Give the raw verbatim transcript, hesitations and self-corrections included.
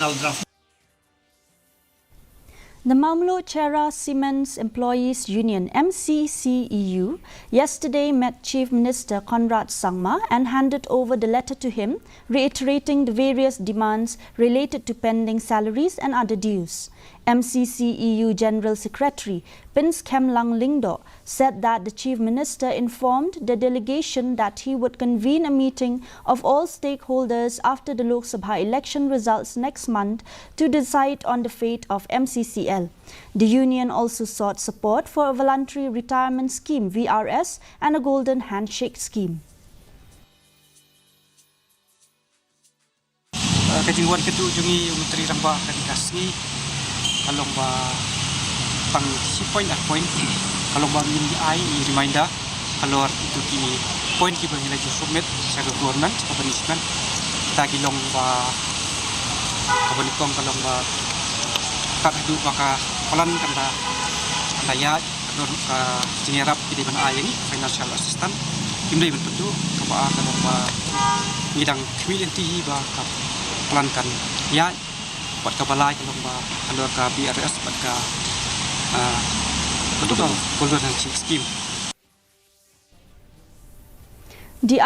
The Mawmluh Cherra Cements Employees Union, M C C E U, yesterday met Chief Minister Conrad Sangma and handed over the letter to him, reiterating the various demands related to pending salaries and other dues. M C C E U General Secretary Pinskemlang Lyngdoh said that the Chief Minister informed the delegation that he would convene a meeting of all stakeholders after the Lok Sabha election results next month to decide on the fate of M C C L. The union also sought support for a voluntary retirement scheme, V R S, and a golden handshake scheme. Uh, ka jingwan ka tu jong i u Myntri Rangbah ka dei ka sngi ka long ba tang shi point ar point ka long ba ngin ai i reminder halor itu ki point kiba ngi la ju submit sha ka government, ka punishment. Kita ki long ba kaba nyngkong ka long ba kat haduh ba ka plan kan da, kan da ïaid, ka don ka jingïarap ki dei ban ai ïa ngi financial assistance. Kim dei ban pynduh. Kaba ar ka long ba ngi dang khmih lynti hi ba ka plan kan ïaid. Bad kaba lai ka long ba halor ka V R S bad ka, ah, ka tu ka golden handshake scheme. The